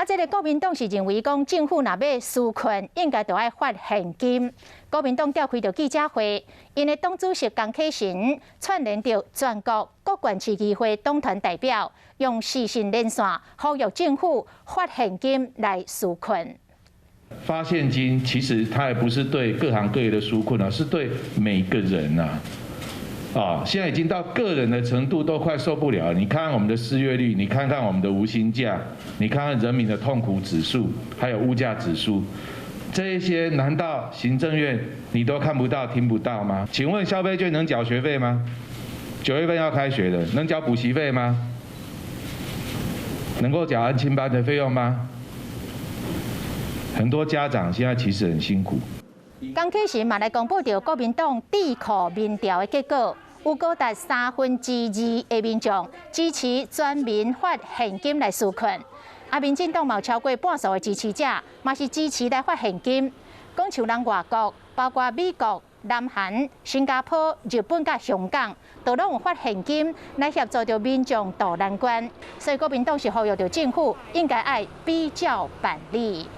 啊，這个國民黨是認為講政府若欲紓困，應該著愛發現金。國民黨召開著記者會，𪜶的黨主席江啟臣串聯著全國各縣市議會黨團代表，用視訊連線呼籲政府發現金來紓困。發現金其實它也不是對各行各業的紓困啊，是對每個人啊。啊，現在已經到個人的程度都快受不了。你看看我們的失業率，你看看我們的無薪假，你看看人民的痛苦指數，還有物價指數，這一些難道行政院你都看不到、聽不到嗎？請問消費券能繳學費嗎？9月份要開學的，能繳補習費嗎？能夠繳安親班的費用嗎？很多家長現在其實很辛苦。江啟臣嘛來公布著國民黨智庫民調的結果，有高達2/3的民眾支持全民發現金來紓困。啊，民進黨嘛有超過半數的支持者，嘛是支持來發現金。講像人外國，包括美國、南韓、新加坡、日本佮香港，都攏有發現金來協助著民眾渡難關。所以國民黨是呼籲著政府應該愛比照辦理。